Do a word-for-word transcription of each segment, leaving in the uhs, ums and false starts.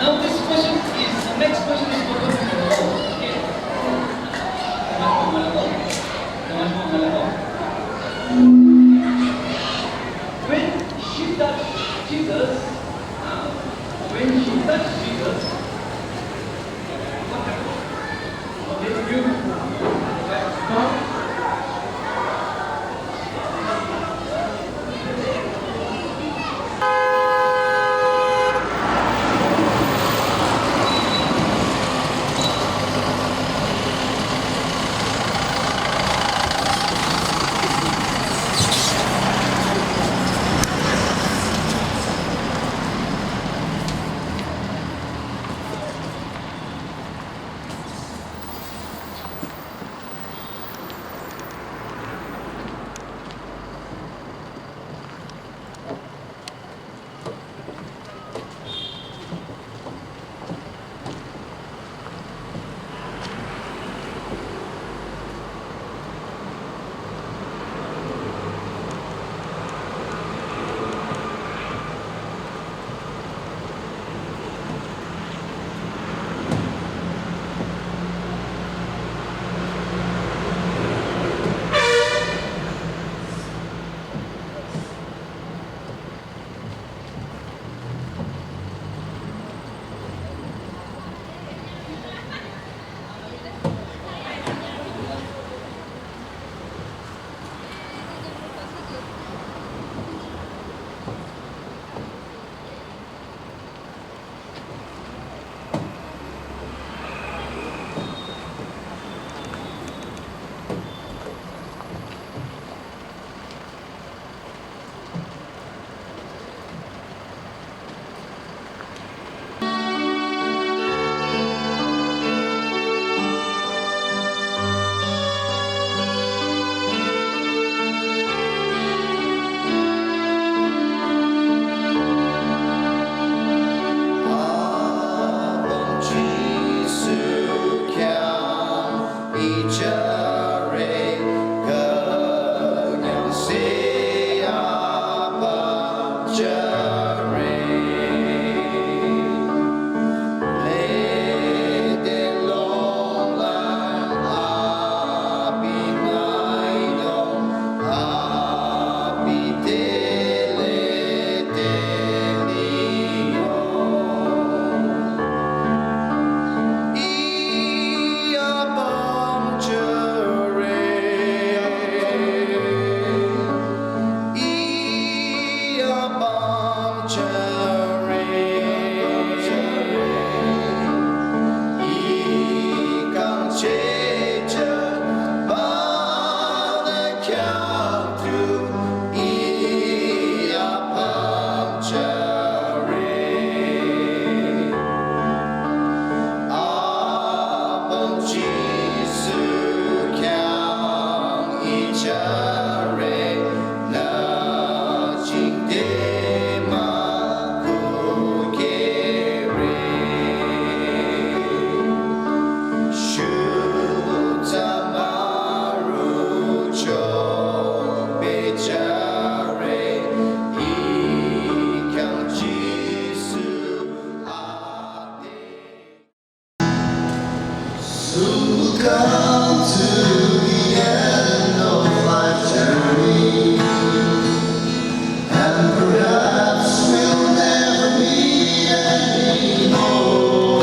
Now this question is, the next question is for Pastor Paul. Okay. When she touched Jesus, uh, when she touched Jesus, what happened? Okay, you. Soon will come to the end of life's journey, and perhaps we'll never meet anymore,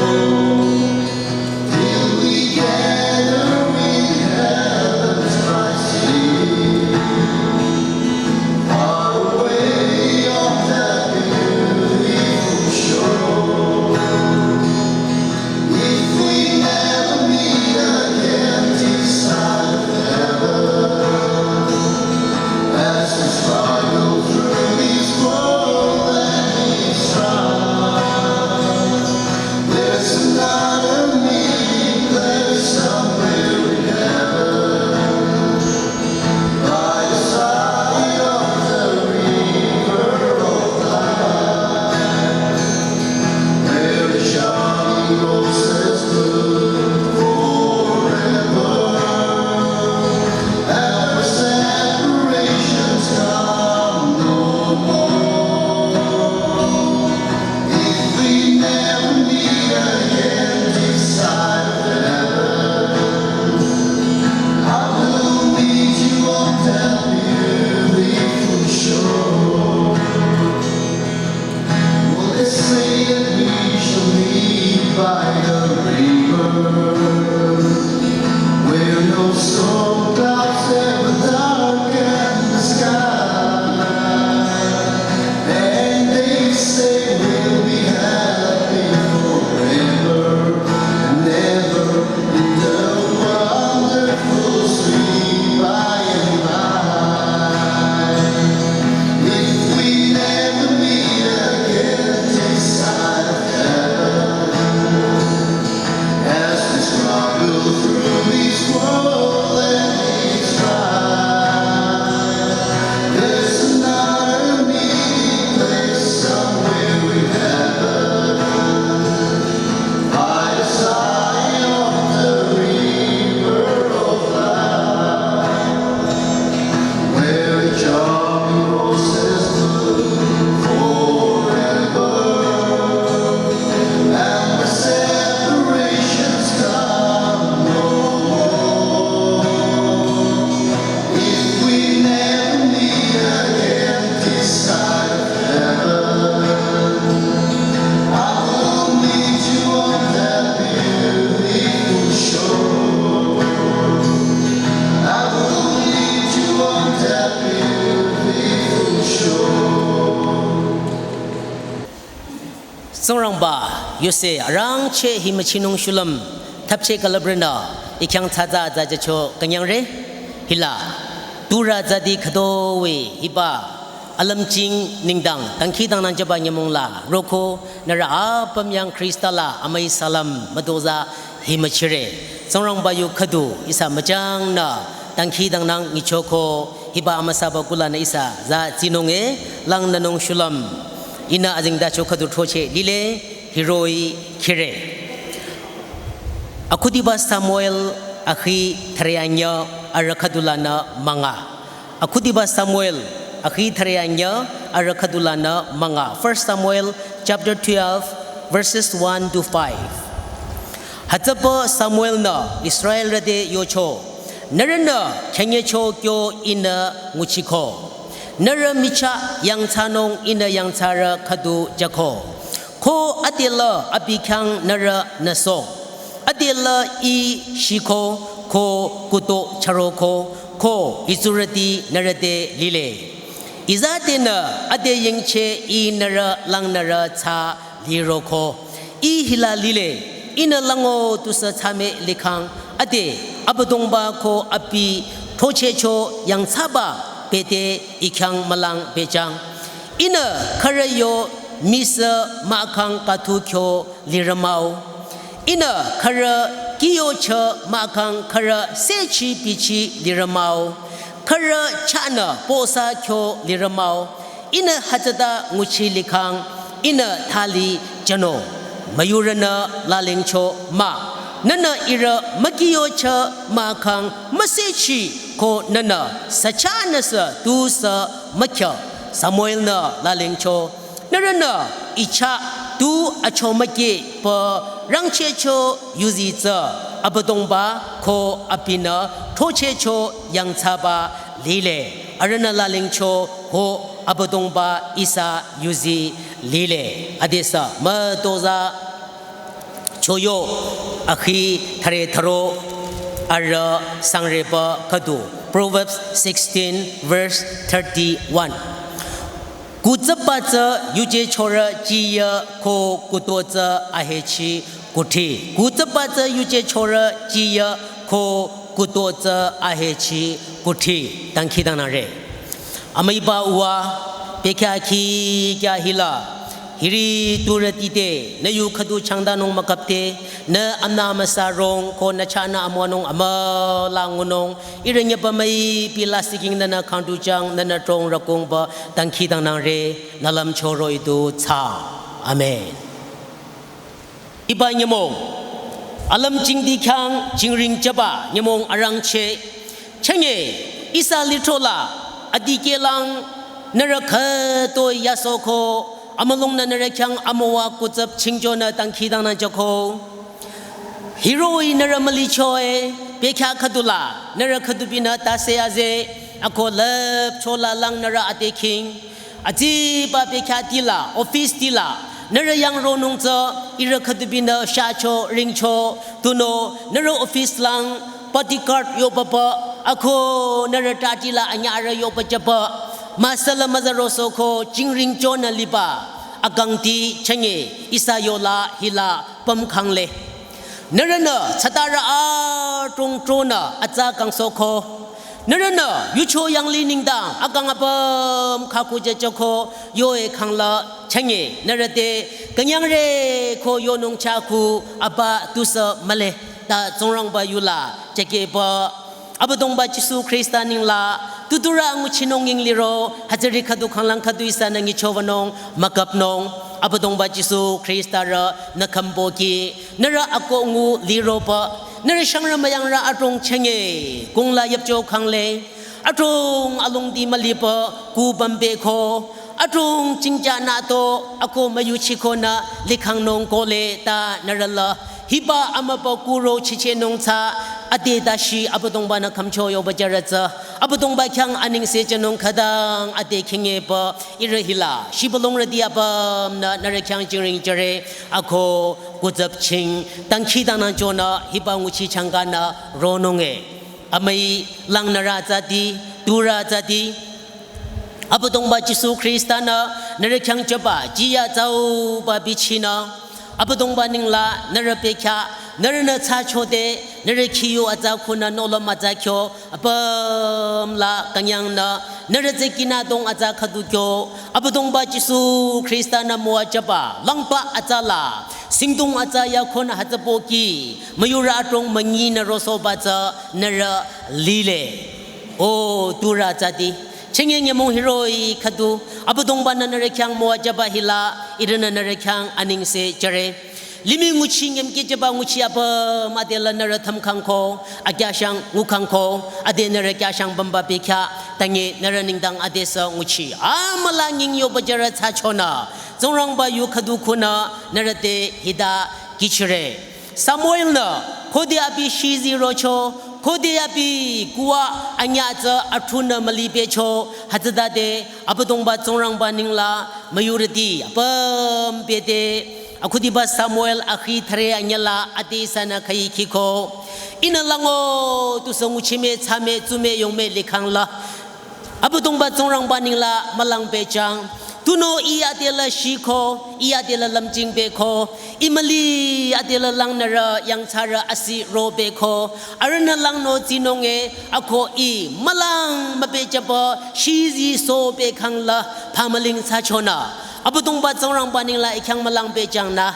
till we gather in heaven's bright city, far away on that beautiful shore. If we never meet again, Yuse arangcheh hi müchinung shulüm thapcheh külüprünü i khyang tsatsa tsatsa cho künyangre. Hila turü tsadi khütoi hiba alümching nengdang dangkhidangnang jüba nyümong la roko nührü apüm yang Khrista la amüi salam mütozah hi müchire. Tsingrangba yu khüdu ihsa müjangnü dangkhidangnang nyichoko hiba amüsaba kulanü ihsa za tsinung e langnünung shulüm. Ihnü azengtacho khüdu throcheh lile hiroh-i khire. Akhudiba Samuel akhi thüreanyüh arüh khüdulanü münga. Akhudiba Samuel akhi thüreanyüh arüh khüdulanü münga. First Samuel chapter twelve, verses one to five. Hütsüpü Samuel-nü Israelrü te yocho, nührünü khenyecho kyo ihnü nguchiko. Nührü michah yangthsanung ihnü yangthsarü khüdu jüko. Ko adela abi khyang nührünü song. Adela i shiko ko kuto chüroko ko itsurüti nührü te lile. Izatenü ade yingcheh i nührü langnürü tsü liroko. I hila lile, ihnü lango tusü tsüme likhang, ade Abüdongba ko abi throchehcho yangthsaba bete i khyang mülang bejang. Ihnü khürü yo misü mahkhang kathu kyo lirü mah-o. Ihnü khürü kiyochü mahkhang khürü sechi bichi lirü mah-o. Khürü chahnü posa kyo lirü mah-o. Ihnü hütsüta nguchi likhang, ihnü thali jünung. Müyurünü lalingcho mah. Nühnü ihrü mükiyochü mahkhang müsechi ko nühnü süchahnüsü tusü mükya. Samuel-nü lalingcho, nührünü i chah tu achomüke pü rangchehcho yuzi tsü Abüdongba ko abinü throchehcho yangthsaba lile. Arühnü lalingcho ko Abüdongba ihsa yuzi lile. Adesü mütozah choyo akhi thüre thüro arüh sangreba khüdu. Proverbs sixteen verse thirty-one. Kutsüba tsü yuje chorü jiya ko kuto tsü ahechi kuthi. Kutsüba tsü yuje chorü jiya ko kuto tsü ahechi kuthi. Dangkhidangnangre. Amüiba uwa, bekhyah khi kya hila. Hiri turüti te, nü yu khüdu changdanung mükapte, nü amna amüsa rong ko nü chahnü amüwanung amüla ngunung, ihrü nyüba müipi lasih king nünü khangdu jang, nünü trong rükungba dangkhidangnangre, nü lümcho roh-i du tsang. Amen. Hiba nyümong, alümchingdi khyang jingring jüba nyümong arangcheh, chünye, ihsa lithro la, adikehlang, nührü khütoi yasoko, amülungnü nührü khyang amüwa kutsüp chingchonü dangkhidangnang jüko. Hiroh-i nührü mülichoe, bekhyah khüdula, nührü khüdubinü tase aze, ako lüpcho la lang nührü atekhing. Atsiba bekhyah tila, office tila, nührü yang ronung tsü, ihrü khüdubinü shacho, ringcho, tunüo, nührü office lang, bodyguard yopapa, ako nührü tatila anyarü yopajüpa, müsüla müzarosoko, jingring chonü liba, akangti chünye, ihsa yola, hila, pümkhangle. Nührünü, tsütarü adrong tronü, atsa kangsoko. Nührünü, yucho yangli nengdang, akang apüm khakujüchoko, yoe khangla, chünye, nührü te, künyangre ko yonung chaku, aba tusü mühle, ta Tsingrangba yula, chekeba, Abüdongba Jisu Khrista nengla, tuturü anguchinung yingliro, hütsüri khüdu khanglang khüdu ihsanü nyichowünung, mükapnung, Abüdongba Jisu Khrista rü, nü khümboki, nührü ako ngu liroba, nührü shangrü müyangrü adrong chünye, kungla yüpcho khangle, adrong alongdi müliba, ku bambeko, adrong chingcha nüto, ako müyuchikonü, likhangnung kole, ta nührü la, hiba amüba kuro chichehnung tsü, ade dashi Abüdongbanü khümcho yoba jürü tsü, Abüdongba khyang anengse jünung khüdang, ade khingyeba, ihrü hila, shibülungrüti apümnü, nührü khyang jingring jüre, ako, kutsüp ching, dangkhidangnang chonü, hiba nguchi changkanü, ronunge. Amüi lang nührü tsüti, turü tsüti. Abüdongba Jisu Khrista-nü, nührü khyang jüba, jiya tsauba bichinü. Abüdongba ningla nührü pehkya, nührünü thsachode, nührü khiyu atsa khunü nohlüm atsa kyo, apüm la künyangnü, nührü tsekinü dong atsa khüdu kyo, Abüdongba Jisu Khrista-nü müwajüba, langba atsa la, singdong atsa yakhonü hütsüpoki, müyurü adrong münyinü rosohba tsü nührü lile. O, turü atsati. Chenge nyümong hiroh-i khüdu, Abüdongba-nü nührü khyang müwajüba hila, ihrünü nührü khyang anengse jüre. Limih nguchi nyümkijüba nguchi apüm ade la nührü thümkhangko, akyashang ngukhangko, ade nührü kyashang bamba pehkya, tange nührü nengdang adesü nguchi. Amüla nying yoba jürü thsachonü, Tsingrangba yu khüdu khunü, nührü te hita kihchire. Samuel-nü, khode abi shizi rocho, khode abi kuwa anyüh tsü athunü mülibecho, hütsütade, Abüdongba Tsingrangba ningla, müyurüti, apüm bete, akhudiba Samuel akhi thüre anyüla, ade ihsanü khüi khiko. Ihnü lango, tusü nguchime, thsame, tsume, yongme, likhangla. Abüdongba Tsingrangba ningla mülang pehjüng. Tunüo ih ade la shiko, ih ade la lümjing pehko, ih müli ade la langnürü yangthsarü asi ro pehko, arühnü langnü tsinung-e, ako ih mülang müpehjüba shizi so pehkhangla, phamüling thsachonü. Abüdongba Tsingrangba ningla ih khyang mülang pehjüngnü.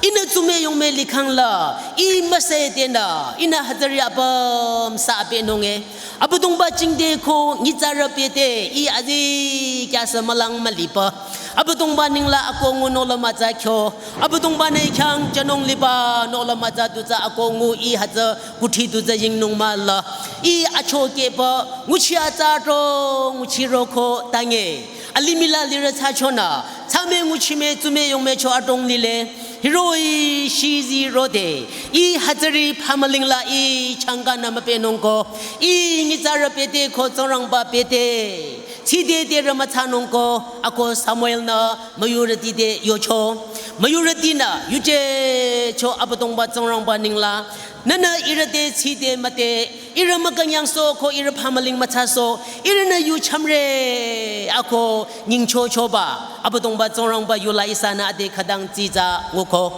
Ihnü tsume yongme likhangla, ih müsedenü, ihnü hütsüri apüm sa pehnung-e. Abüdongba jingte ko nyitsarü pete, ih azikyah sü mülang müliba. Abüdongba ningla ako ngu nohlüm atsa kyo. Abüdongba-nü ih khyang jünung liba nohlüm atsa tu tsü ako ngu ih hütsü kuthsi tu tsü yingnung mahla. Ih achokehba, nguchi atsa adrong, nguchi roko tange. Alimih la lirü thsachonü, thsame nguchime, tsume yongme cho adrong lile. Hiroh-i shizi rode, ih hütsüri phamüling la ih changkanü müpehnung ko, ih nyitsarü pete ko Tsingrangba pete, tsidedirü müthsanung ko, ako Samuel-nü müyurüti te yocho. Müyurütinü, yuje cho Abüdongba Tsingrangba ningla, nühnü ihrü te tside müte, ihrü mükünyangsoh ko ihrü phamüling müthsasoh, ihrünü yu chamre, ako nyingchochoba, Abüdongba Tsingrangba yula ihsanü ade khütang tsitsa nguko.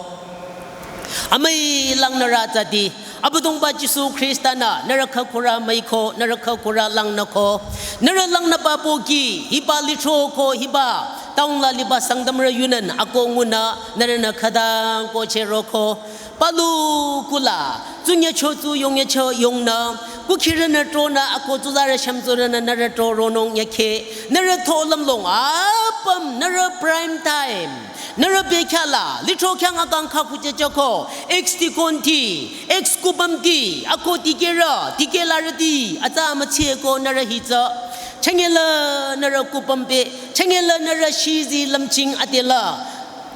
Amüi langnürü atsati, Abüdongba Jisu Khrista-nü, nührü khükhurü müiko, nührü khükhurü langnüko, nührü langnüba pohki, hiba lithro ko hiba, town la liba Sangtamrü Union, ako ngunü, nührünü khütang ko chüroko, palu kula, tsunyacho tsu yongyacho yongnü, kukhirünü tronü ako tsuzarü shümtsurünü nührü tro ronung yakhe, nührü tho lümlong apüm, nührü prime time, nührü bekhyah la, lithro khyang akang khakuchechoko, ex deaconti, ex kupümti, ako dikehrü, dikehlarüti, atsa mütsiko nührü hitsü, changela nührü kupüm pe, changela nührü shizi lümching adela,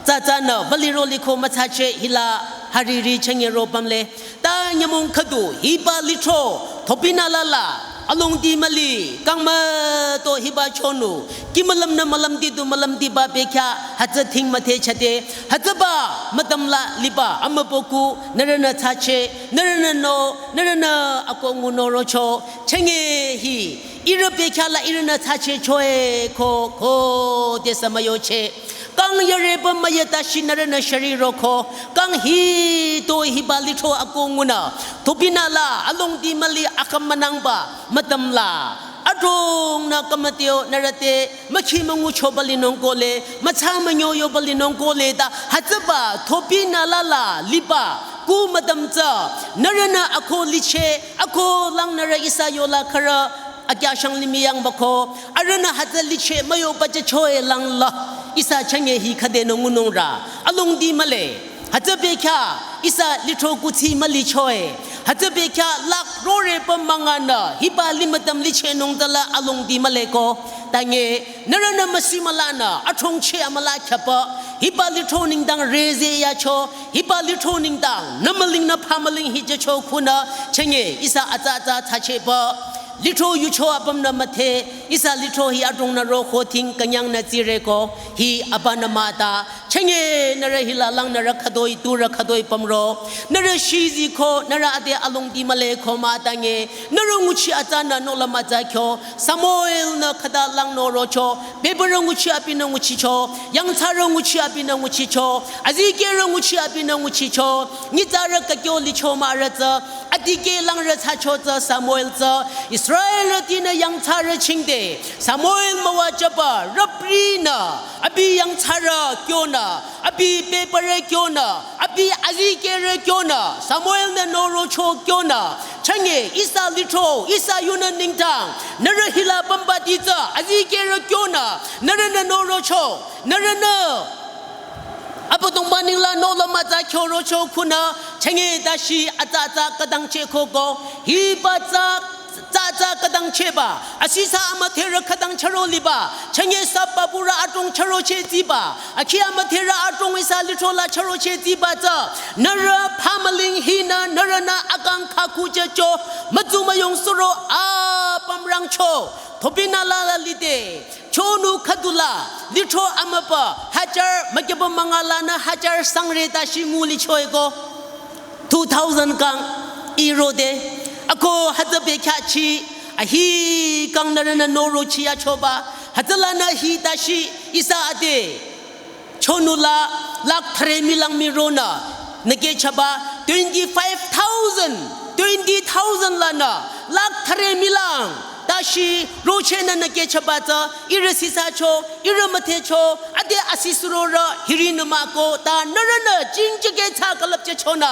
tsatsanü, baliro liko mütsache hila hariri chenge ro pümle. Ta nyümong khüdu, hiba lithro, thopinü lala, alongdi müli, kang müto hiba chonu, ki mülümnü mülümdi du mülümdiba bekhyah, hütsü thing müthe chate, hütsüba mütüm la liba, amüpoku, nührünü tsache, nührünü no, nührünü ako ngu norocho, chenge hi, ihrü bekhyah la ihrünü tsache choe ko, ko, desü müyoche. Kang yare pü müyeta shi nührünü shari roko. Kang hitoi hiba lithro ako ngunü. Thopinü la alongdi müli akam münangba mütüm la. Adrongnü kamateo nührü te mükhi münguchoba linung kohle. Mütsa münyoyoba linung kohle ta. Hütsüba thopinü lala liba. Ku mütüm tsü. Nührünü ako liche. Ako langnürü ihsa yola khürü. Akyashang limih yangbako, arühnü hütsü liche müyoba chechoe langla, ihsa chenge hi khüdenü ngunungrü, alongdi mühle, hütsü bekhyah, ihsa lithro kuthsi mülichoe, hütsü bekhyah lak rore pü münganü, hiba limütüm lichenung tala alongdi mühleko, tange, nührünü müsi mülanü, athongche amüla khyapü, hiba lithro nengdang reze yacho, hiba lithro nengdang, nümüling nü phamüling hi jecho khunü, chenge, ihsa atsa atsa tsachepü, Lithro yucho apümnü müthe, ihsa lithro hi adrongnü roko thing künyangnü tsireko, hi abanü mata, Chünye nührü hila lang nührü khütoi, turü khütoi pümro. Nührü shizi ko, nührü ade alongdi mühle ko mütange. Nührü nguchi atsanü nohlüm atsa kyo. Samuel-nü khüta lang norocho. Bebürü nguchi abinü nguchicho. Yangthsarü nguchi abinü nguchicho. Azikehrü nguchi abinü nguchicho. Nyitsarü kakyo licho mürü tsü. Adikeh langrü thsacho tsü Samuel tsü. Israelrütinü yangthsarü chingde. Samuel müwajüba, rüprinü. Abi yangthsarü kyonü, abi bebürü kyonü, abi azikehrü kyonü, Samuel-nü norocho kyonü. Chünye ihsa lithro, ihsa yunü nengdang, nührü hila pümbati tsü, azikehrü kyonü, nührünü norocho, nührünü Abüdongba nengla nohlüm atsa kyorocho khunü, chünye dashi atsa atsa khütang chekoko, hiba tsü atsa atsa khütang cheba, asisa amüdherü khütang chüro liba, chünye sap pürü adrong chürocheh tsiba, akhi amüdherü adrong ihsa lithro la chürocheh tsiba tsü, nührü pümüling hinü nührünü akang khakhu jücho, mütsu müyong suro apüm rangcho, thopinü la la lide, chonu khüdula, lithro amübü, hajar, mükyübü münga lanü hajar sangre dashi ngu licho eko. Two thousand kang irode. Ako hütsü bekhyahchi, ahi kang nührünü norochi yachoba. Hütsülanü hi dashi ihsa ade. Chonula lakh thüre milang mironü. Nükehchaba twenty-five thousand, twenty thousand lanü. Lakh thüre milang. Dashi rochehnü nükehchaba tsü, ihrü sisacho, ihrü müdhecho, ade asi surorü, hiri nümako, ta nührünü, jingchike tsü külüpchehchonü.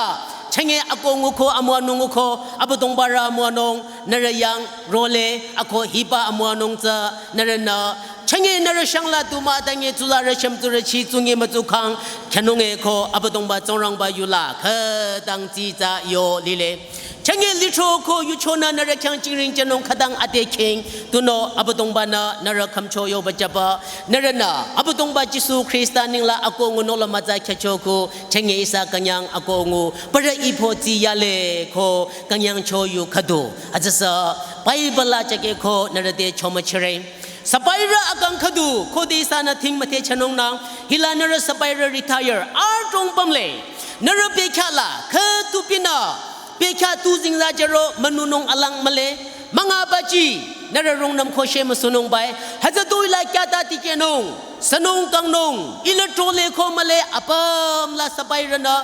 Chünye ako nguko, amüwanung nguko, Abüdongbarü amüwanung, nührü yang, role, ako hiba amüwanung tsü, nührünü. Chünye nührü shangla tu mütange tsularü shümtsurü chi tsungi mütsukhang, khyünung eko, Abüdongba Tsingrangba yula, khütang tsitsa yo lile. Chünye lithro ko yuchonü nührü khyang jingring jünung khütang ade khing, tunüo Abüdongbanü nührü khümcho yoba jüba, nührünü Abüdongba Jisu Khrista nengla ako ngu nohlüm atsa khyücho ku, chünye ihsa künyang ako ngu, bürü ipo tsi yale ko, künyangcho yu khüdu, hütsüsü, Bible la jüke ko nührü te chomüchire. Sapairü akang khüdu, khode ihsanü thing müdhechünung nang, hila nührü sapairü retire, adrong pümle, nührü bekhyah la, khütupinü, bekhyah tu zingza jüro, münunung alang mühle, münga baji, nührü rungnüm ko she müsunung bai, hütsütoi la kyata tikehnung, sünung kangnung, ihnü tole ko mühle, apüm la sapairünü,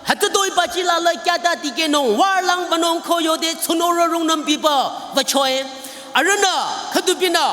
hütsütoi baji la la kyata tikehnung, warlang banung ko yode, tsunoro rungnüm biba, bachoe, arühnü, khütupinü,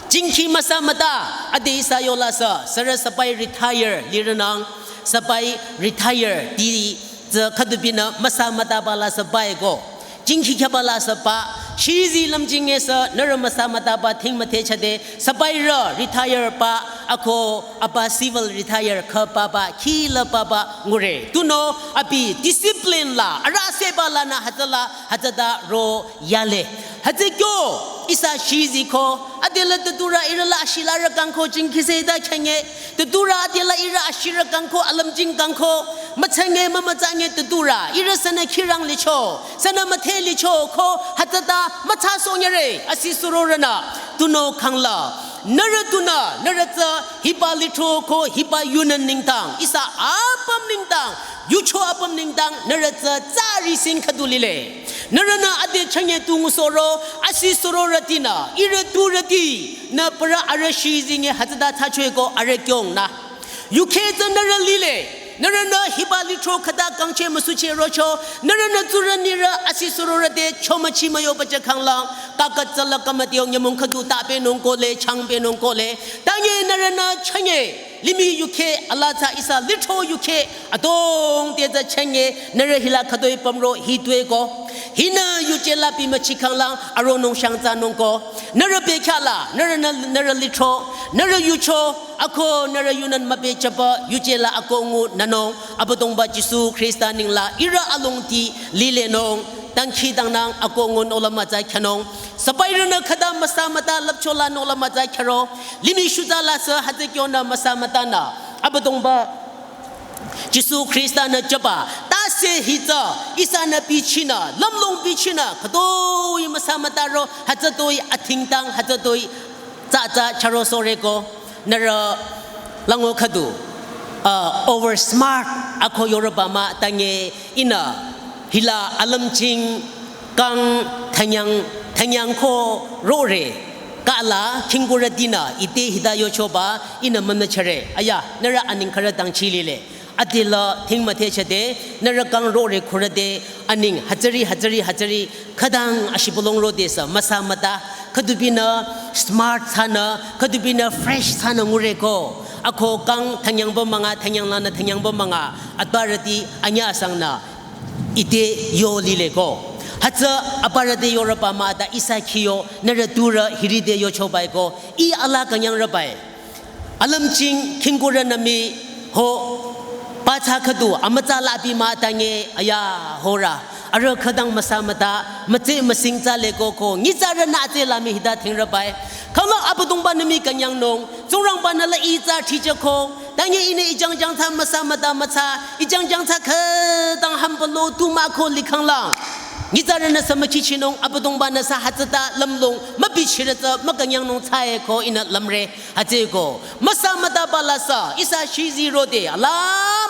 jingkhi müsa müta, ade ihsa yola sü, sürü sapai retire, lirünang, sapai retire, di, tsü khütupinü müsa mütaba la sapai ko. Jingkhi khyaba la sapa, shizi lümjinge sü, nührü müsa mütaba thing müdhechade, sapairü retire pa, ako, apa civil retire khüpaba, khila paba, ngure. Tunüo, abi discipline la, arüh seba lanü hütsüla, hütsüta ro yale. Hütsü kyo, ihsa shizi ko, adela tuturü ihrü la shilarü kangko jingkhi se da khyünye. Tuturü adela ihrü ashirü kangko, alümjing kangko, müchünge, mümütsange tuturü, ihrü sünü khirang licho, sünü müdhe licho ko, hütsüta, mütsa sonyere, asi surorünü, tunüo khangla. Nührü tunü, nührü tsü, hiba lithro ko, hiba yunü nengdang, ihsa apüm nengdang, yucho apüm nengdang, nührü tsü, tsari sing khüdu lile. Nührünü ade chünye tu ngusoro, asi surorütinü, ihrü turüti, nü bürü arüh shizi nge hütsüta thsachoe ko arüh kyongnü. Yukheh tsü nührü lile, nührünü hiba lithro khüta kangcheh müsucheh rocho, nührünü tsurü nirü asi surorü te chomüchi müyoba jükhanglang, kaküt tsüla kümüteo nyümong khüdu tapehnung kohle, changpehnung kohle, tanye nührünü chünye, limih yukheh, alaa tsü ihsa lithro yukheh, adrong te tsü chünye, nührü hila khütoi pümro hi tueko. Hinü yuje la pi müchikhanglang, aronung shangtsanung ko. Nührü bekhyah la, nührünü, nührü lithro, nührü yucho, ako nührü yunün mübejüba, yuje la ako ngu nünung, Abüdongba Jisu Khrista nengla, ihrü alongdi, lilenung, dangkhidangnang, ako ngu nohlüm atsa khyünung. Sapairünü khüta müsa müta lüpcho la nohlüm atsa khyüro, limih shuza la sü hütsü kyonü müsa mütanü, Abüdongba, Jisu Khrista-nü jüba, tase hitsü, ihsanü bichinü, lümlong bichinü, khütoi müsa mütaro, hütsütoi athingtang, hütsütoi tsatsa chürosohreko, nührü lango khüdu. uh, over smart ako yorüba mah tange ihnü hila alümching kang thanyang, thanyang ko rore kala khingkurütinü ite hita yochoba ihnü mümnüchare. Aya, nührü aning khürü dangchi lile. Adela thing müthehchade, nührü kang rore khürüte aning hütsüri, hütsüri, hütsüri, khütang ashibülung rodesü, müsa müta, khüdubinü smart thsanü, khüdubinü fresh thsanü ngureko. Ako kang thanyangba münga, thanyang lanü thanyangba münga, atbarüti anyü asangnü ite yo lileko. Hütsü aparü te yorüba mah ta ihsa khiyo, nührü turü hiri te yochobaeko. Ih ala künyangrübae. Alümching khingkurünü mii ho, pathsa khüdu amütsa labi mah tange aya horü. Arüh khütang müsa müta, mütse müsing thsaleko ko, nyitsarünü atse la mii hita thingrübae. Khüla Abüdongba-nü mii künyangnung, Tsingrangba-nü la ih tsü thijüko, tange ihnü ijang jang thsa müsa müta mütsa, ijang jang thsa khütang hambülo tu mah ko likhanglang. Nyitsarünü sü mükichinung, Abüdongba-nü sü hütsüta lümlong, mübichirü tsü mükünyangnung thsaeko ihnü lümre, hütsüeko. Müsa mütaba la sü, ihsa shizi rode, ala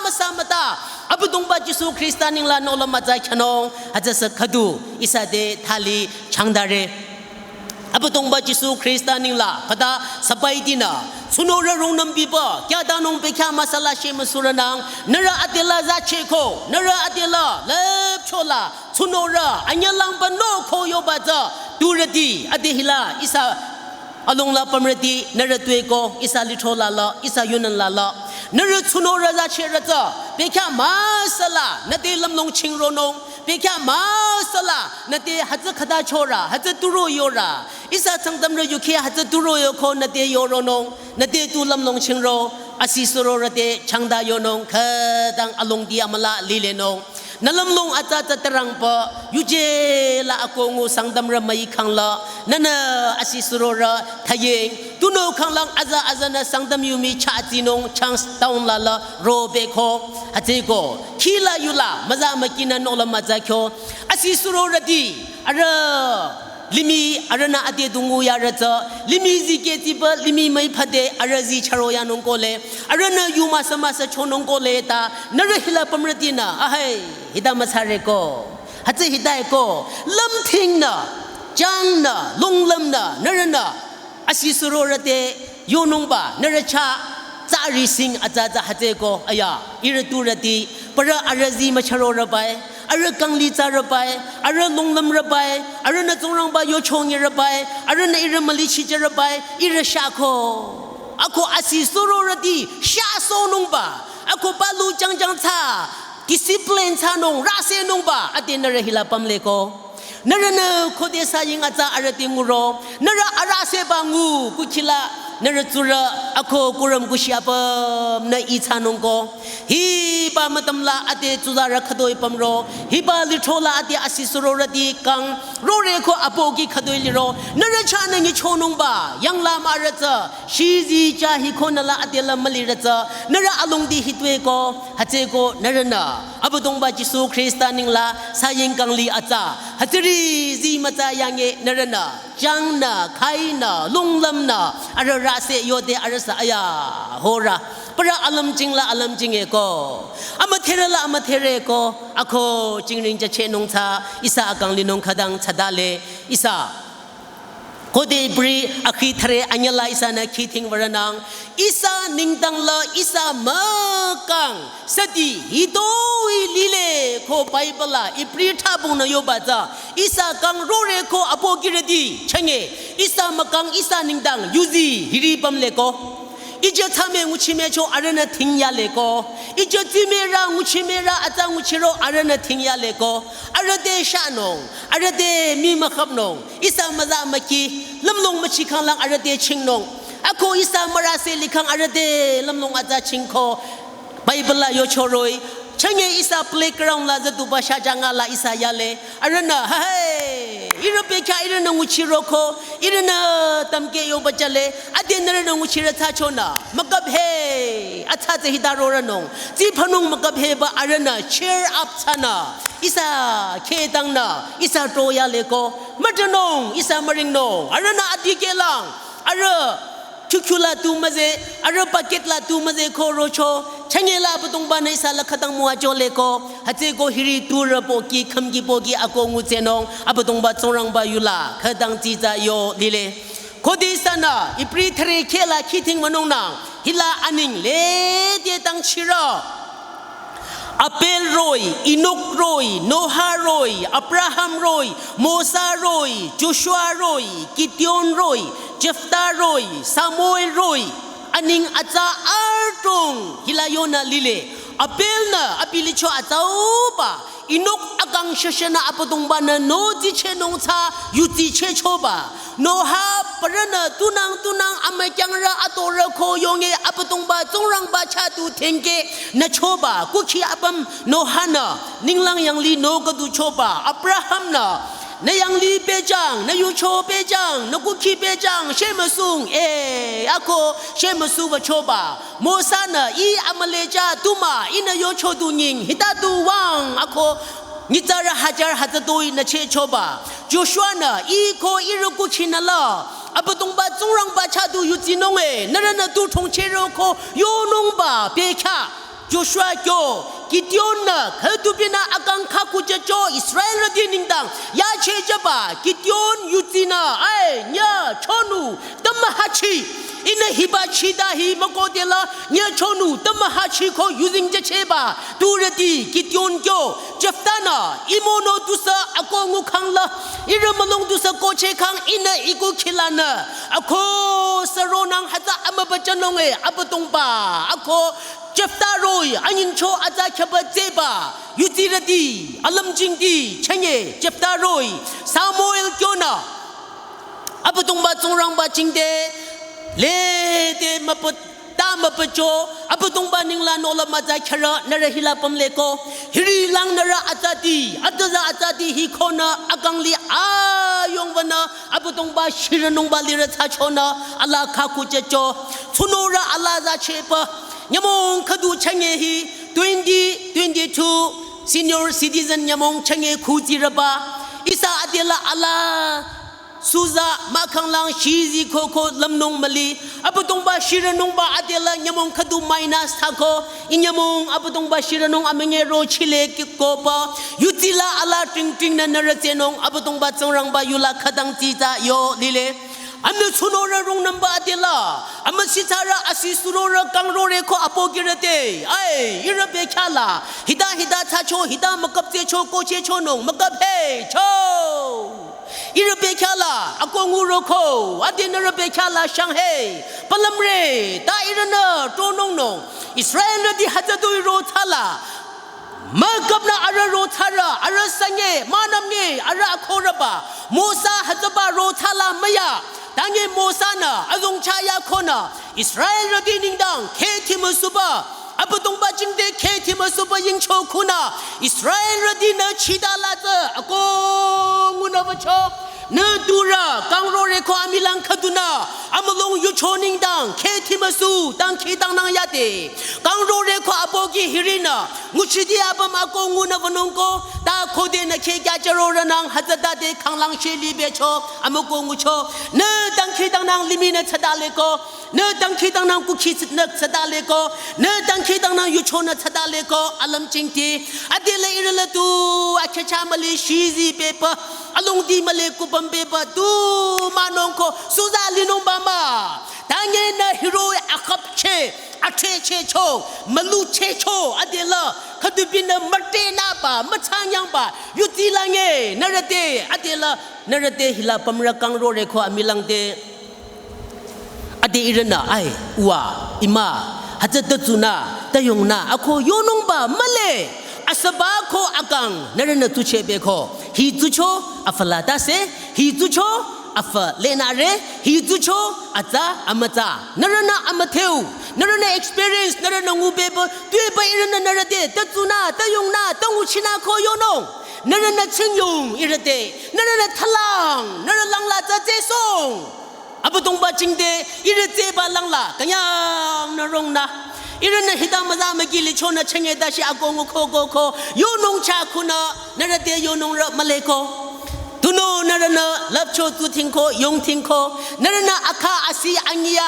müsa müta, Abüdongba Jisu Khrista ningla nohlüm mütsa khyünung, hütsüsü khüdu, ihsa te thali changdare. Abüdongba Jisu Khrista ningla khüta sübaitinü, tsunorü rungnüm biba, kyadanung bekhyah müsala shemüsurünang, nührü adela zacheko, nührü adela lüpchola, tsunorü, anyülangba noko yoba tsü, turüti, ade hila, ihsa alongla pümrüti, nührü tueko, ihsa lithro lala, ihsa yunang lala, nührü tsunorü zacherü tsü, bekhyah müsala, nüte lümlong chingronung, bekhyah müsala, nüte hütsü khüta chorü, hütsü turo yorü. Ihsa Sangtamrü yukhe hütsü turo yoko nüte yoronung, nüte tu lümlong chingro, asi surorü te changda yonung, khütang alongdi amüla lilenung. Nü lümlong atsa atsa tarangba, yuje la ako ngu Sangtamrü müikhangla, nünü asi surorü thaying, tunüo khanglang aza azanü Sangtam yu mii chah atsinung chang's town lala robeko, hütsüeko, khila yula, müza mükinü nohlüm mütsa kyo, asi surorüti, arüh, limih, arühnü ade dungu yarü tsü, limih zikehtiba, limih müiphade, arüh zi charo yanung kohle, arühnü yu müsa müsa chonung kohle ta, nührü hila pümrütinü, ahai, hita müsareko. Hütsü hitaeko, lümthingnü, jangnü, lunglümnü, nührünü, asi surorü te, yonungba, nührü chah, tsari sing atsa atsa hütsüeko, aya, ihrü turüti, parü arüh zi mücharorübae, arüh kangli tsarübae, arüh lunglümrübae, arühnü Tsingrangba yochongyerübae, arühnü ihrü mülichicherübae, ihrü shako. Ako asi surorüti, shasonungba, ako palu jangjang tsü, discipline thsanung, rüsenungba, ade nührü hila pümleko. Nührünü khode saying atsa arüh te nguro, nührü arüh seba ngu, kukhila, nührü tsurü, ako kurüm kushi apümnü ih thsanungko. Hiba mütümla ade tsuzarü khütoi pümro, hiba lithrola ade asi surorüti kang, roreko apoki khütoi liro, nührü chahnü nyichonungba, yangla mürü tsü, shizi chah hikonüla adela mülirü tsü, nührü alongdi hitueko, hütsüeko nührünü, Abüdongba Jisu Khrista ningla, saying kangli atsa, hütsüri zi mütsa yange nührünü, jangnü, khainü, lunglümnü, arüh rüse yode arüh sü aya, horü, parü alümchingla alümchingeko, amütherüla amüthereko, ako chingring jachenung tsü, ihsa akanglinung khütang thsadale, ihsa Khode Ibri akhi thüre anyüla ihsanü khithing würonang. Ihsa nengdangla ihsa mükang süti hitoi lile ko Bible la Ibri thabungnü yoba tsü. Ihsa kang roreko apokirüti chünye. Ihsa mükang ihsa nengdang yuzi hiri pümleko. Ije thsame nguchimecho arühnü thingyaleko. Ije tsimerü nguchimerü atsa nguchiro arühnü thingyaleko. Arüh te shanung. Arüh te mii mükhapnung. Ihsa müza müki. Lümlong müchikhanglang arüh te chingnung. Ako ihsa mürüse likhang arüh te lümlong atsa chingko. Bible la yochoroh-i. Chünye ihsa playground la züduba shajanga la ihsa yale. Arühnü, hey, ihrü bekhyah ihrünü nguchiroko, ihrünü tamke yoba jale, ade nührünü nguchirü thsachonü, müküp he, atsa tsü hita rorünung, tsi phanung müküp heba arühnü cheer up thsanü, ihsa khetangnü, ihsa troyaleko, mütanung, ihsa müringnung, arühnü adikehlang, arüh, kyukyu la tu müze, arüh bucket la tu müze ko rocho, Chanyela Abüdongba-nü ihsa la khütang müwajüle ko, hütsüeko hiri turü pohki, khümki pohki ako ngutsenung, Abüdongba Tsingrangba yula, khütang tsitsa yo lile. Khode ihsanü, Ibri thüre kheh la khithing münungnang, hila aning lede tangchirü. Abel roh-i, Enok roh-i, Noah roh-i, Abraham roh-i, Mosa roh-i, Joshua roh-i, Gideon roh-i, Jephthah roh-i, Samuel roh-i, aning atsa adrong hila yonü lile. Abel-nü abi licho atsauba, Enok akang shashanü Abüdongba-nü nü tsichehnung tsü yudsichehchoba. Noah parünü tunang tunang amükyangrü atorü ko yonge Abüdongba Tsingrangba chah du tengke nü choba. Kukhi apüm Noah-nü ninglang yanglih nü khüduchoba. Abraham-nü nü yanglih pehjüng, nü yucho pehjüng, nü kukhi pehjüng, shemüsung, eh, ako shemüsuba choba. Mosa-nü ih amüleja tumah, ihnü yocho du nying, hita du wüng, ako nyitsarü hajar hütsütoi nü chehchoba. Joshua-nü ih ko ihrü kukhinü la, Abüdongba Tsingrangba chah du yudsinung-e, nührünü tu thongchehro ko yonungba bekhyah. Joshua kyo, Gideon-nü khüdubinü akang khakujücho Israelrüti nengdang yachehjüba. Gideon yudsinü, ai, nyüh chonu, tümühachi. Ihnü hiba chita hi mükohdela, nyüh chonu, tümühachi ko yuzengjüchehba. Turüti Gideon kyo, Jephthah-nü, ih mono tusü ako ngukhang la, ihrü mülung tusü kohchehkhang ihnü ih kukhi lanü, ako süronang hütsü amübüchonung-e, Abüdongba, ako Jephthah roh-i, anyingcho atsa khyaba tsüba, yudsirüti, alümjingti, chünye, Jephthah roh-i, Samuel kyonü, Abüdongba Tsingrangba jingte, lede müpü, ta müpücho, Abüdongba ninglang nola mütsa khyarü, nührü hila pümle ko, hiri lang nührü atsati, atüza atsati hi konü, akang li ayongbanü, Abüdongba shirünungba lirü thsachonü, ala khakujücho, tsunorü ala zachehpü, nyümong khüdu chünye hi, twenty twenty-two senior citizen nyümong chünye khutsirüba, ihsa adela ala, suza, mahkhang lang shizi koko lümnung müli, Abüdongba shirünungba adela nyümong khüdu minus thsako, inyümong Abüdongba shirünung amünyi rochile kikoba, yudsila ala tingting nü nührü tsehnung, Abüdongba Tsingrangba yula khütang tsitsa yo lile. Amü tsunorü rungnümba adela, amüsitsarü asi surorü kangrore ko apohkirü te, ai, ihrü bekhyah la, hita hita thsacho, hita mükap tsücho, kohchehchonung, mükap hecho. Ihrü bekhyah la, ako nguro ko, ade nührü bekhyah la shang he, palümre, ta ihrünü tronungnung, Israelrüti hütsütoi ro thsala, mükapnü arüh ro thsarü, arüh sünye, münümnye, arüh akhorüba, Mosa hütsüba ro thsala müyah, tange Mosa-nü, azong chah ya konü, Israelrüti nengdang, kheh thimüsuba, Abüdongba jingte kheh thimüsuba yingcho khunü, Israelrütinü chita la tsü, ako ngunü wücho, nü turü, kangrore ko amilang khüdunü, amülung yucho nengdang, kheh thimüsu, dangkhidangnang yade, kangrore ko apohki hirinü, nguchiti apüm ako ngunü wünung ko, ta khode nü kheh kya chürorünang, hütsütade khanglang shelibecho, amüko ngucho, nü dangkhidangnang limihnü thsadale ko, nü dangkhidangnang kukhi tsü-, nü thsadale ko, nü dangkhidangnang yuchonü thsadale ko, alümjingti. Adela ihrü la tu, akhehcha müli shizi bepü, alongdi müli kupüm bepü, tu münung ko, suza linungba mah. Tange nü hiro akhapcheh, akhehchehcho, müluchehcho, adela, khüdubinü mütenüba, mütsanyangba, yudsilange, nührü te, adela, nührü te hila pümrü kangrore ko amilang te. Ade ihrünü, ai, uwa, ima, hütsü ta tsunü, ta yongnü, ako yonungba, mühle, asüba ko akang, nührünü tsuchehbe ko, hi tsucho, afü la tase, hi tsucho, afü lenüre, hi tsucho, atsa, amütsa, nührünü amütheu, nührünü experience, nührünü ngubebe, tuepü ihrünü nührü te, ta tsunü, ta yongnü, ta nguchinü ko yonung, nührünü chingyong, ihrü te, nührünü thalang, nührü langla tsa tsüsong. Abüdongba jingte, ihrü tsüba langla, künyangnü rongnü. Ihrünü hita müza müki lichonü chünye tashi ako ngu ko ko ko, yonung chah khunü, nührü te yonungrü mühle ko. Tunüo nührünü lüpcho tsuthing ko, yongthing ko, nührünü akha asi anyiya.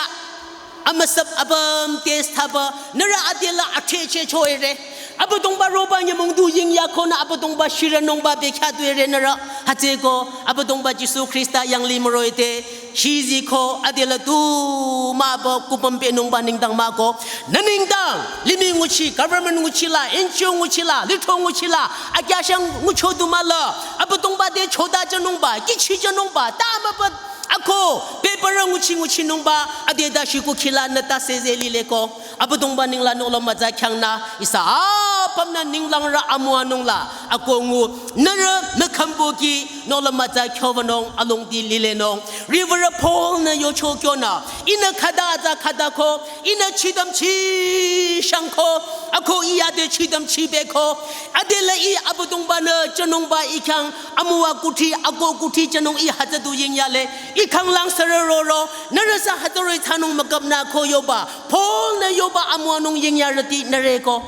Amüsap apüm test thaba, nührü adela athreche choire. Abüdongba roba nyümong du yingyakonü Abüdongba shirünungba bekhyah duire nührü. Hütsüeko, Abüdongba Jisu Khrista yanglih müroh-i te, shiziko adela tu mah ba kupüm pehnungba nengdang mahko. Nü nengdang, limih nguchi, government nguchi la, N G O nguchi la, lithro nguchi la, akyahshang ngucho du mah la, Abüdongba te choda jünungba, kihchi jünungba, ta mah ba, ako, paper nguchi nguchinungba, ade dashi kukhila nü tase ze lileko. Abüdongba nengla nohlüm mütsa khyang nü, ihsa apümnü ninglangrü amüwanung la, ako ngu, nührü nü khümbo ki nohlüm mütsa khyovanung, alongdi lilenung. Riwürü Paul-nü yocho kyonü, ihnü khüta atsa khütako, ihnü chidam chi shangko, ako ih ade chidam chi beko, adela ih Abüdongba-nü jünungba ih khyang, amüwa kuthri, ako kuthri jünung ih hütsü du yingyale, ih khanglang sürü roro, nührü sü hütsüroh-i thsanung müküpnü ko yoba, Paul-nü yoba amüwanung yingyarüti nührüeko.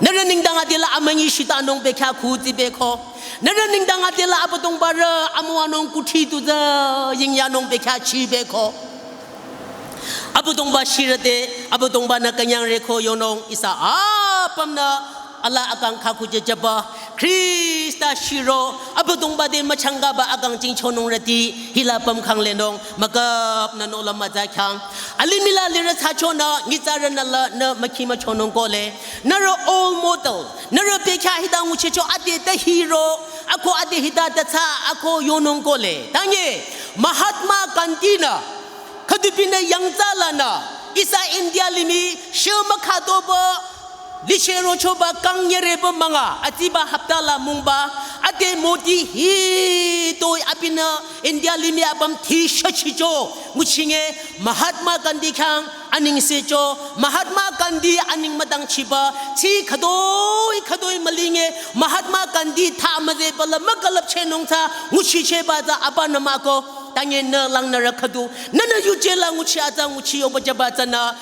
Nührü nengdang adela amünyi shitanung bekhyah khuti beko. Nührü nengdang adela Abüdongba rü amüwanung kuthri tu tsü yingyanung bekhyah chi beko. Abüdongba shirü te, Abüdongba-nü künyangre ko yonung ihsa apümnü ala akang khakhu jejeba. Khrista shiro, Abüdongba te müchangkaba akang jingchonungrüti, hila püm khanglenung, müküpnü nohlüm mütsa khyang. Alimih la lirü thsachonü, nyitsarünü la nü mükhi müchonung kohle. Nührü role model, nührü bekhyah hita nguchicho ade te hero, ako ade hita te thsa, ako yonung kohle. Tanye, Mahatma Gandhi-nü, khüdupinü yangtsa lanü, ihsa India limih, shü mükhatoba, licherochoba kang nyüreba münga, atsiba hapta la mungba, ade Modi hitoi abinü India limih apüm thi shachicho, nguchinge Mahatma Gandhi khyang anengsecho, Mahatma Gandhi aneng müdangchiba, thi khütoi khütoi mülinge, Mahatma Gandhi tha müzeba la mükülüpchehnung thsa, nguchichehba tsü abanü mahko, tanye nü langnürü khüdu, nünü yuje la nguchi atsa nguchi yoba jüba tsünü,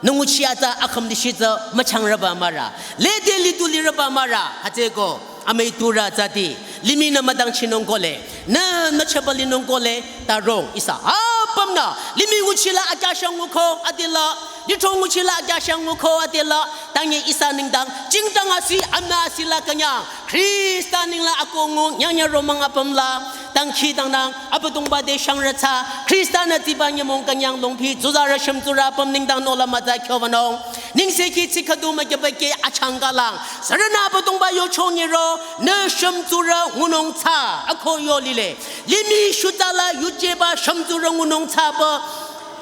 nü nguchi atsa akhümdi shi tsü müchangrüba mürü. Lede litu lirüba mürü. Hütsüeko, amüi turü tsüti. Limihnü müdangchinung kohle. Nü, nü chaba linung kohle. Ta rong ihsa apümnü. Limih nguchi la akyahshang nguko adela. Lithro nguchi la akyahshang nguko adela. Tanye ihsa nengdang. Jingdang asi, amna asi la künyang. Khrista nengla ako ngu nyangnyü romang apüm la, dangkhidangnang, Abüdongba te shangrü thsa, Khrista-nü tsiba nyümong künyang longpi, tsuzarü shümtsurü apüm nengdang nohlüm mütsa khyovanung. Nengsekhi tsi khüdu mükyübake achangkalang. Sürünü Abüdongba yochonyi ro, nü shümtsurü ngunung thsa, ako yo lile. Limih shutsa la yujeba shümtsurü ngunung thsaba,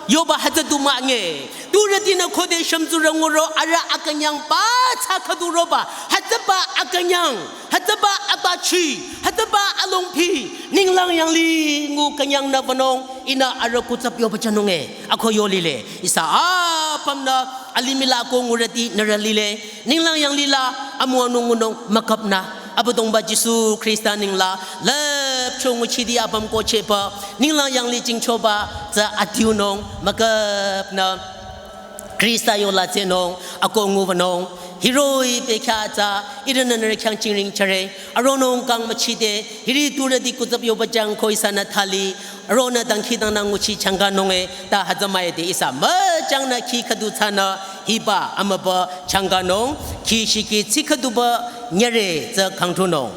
yoba hütsü du mah nge. Turütinü khode shümtsurü nguro arüh akünyang ba thsa khüdu roba. Hütsüba akünyang. Hütsüba abachi. Hütsüba alongpi. Ninglang yanglih ngu künyangnü wünung. Ihnü arüh kutsap yoba jünung e. Ako yo lile. Ihsa apümnü alimih la ako ngurüti nührü lile. Ninglang yanglih la amüwanung ngunung müküpnü. Abüdongba Jisu Khrista nengla lüpcho nguchidi apüm kohchehba. Ninglang yanglih jingchoba tsü adiunung müküpnü. Khrista yola tsehnung ako nguwünung. Hiroh-i bekhyah tsü ihrünü nührü khyang jingring chare. Aronung kang müchide. Hiri turüti kutsap yoba jüng ko ihsanü thali. Aronü dangkhidangnang nguchi changkanung e, ta hütsü müide ihsa müchangnü khi khüdu thsanü hiba amübü changkanung, khi shiki tsi khüduba nyüre tsü khangthunung.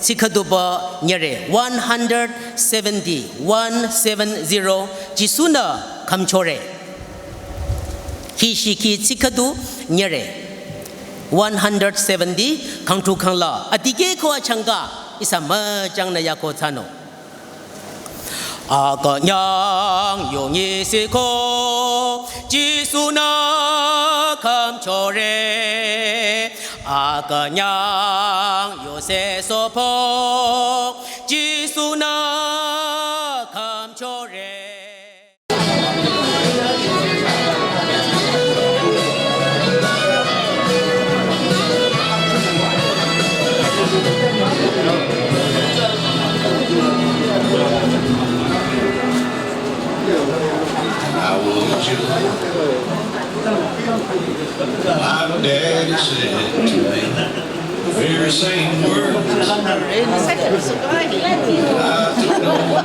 Tsi khüduba nyüre, one hundred seventy, one seven zero, Jisu-nü khümchore. Khi shiki tsi khüdu nyüre, one hundred seventy, khangthu khangla. Adikeh ko achangka, ihsa müchangnü yako thsanung. Akünyang yonyi siko, Jisu-nü khümchore. Akünyang yose sopo, Jisu-nü khümchore. I will let you. My daddy said to me, very same words. I don't know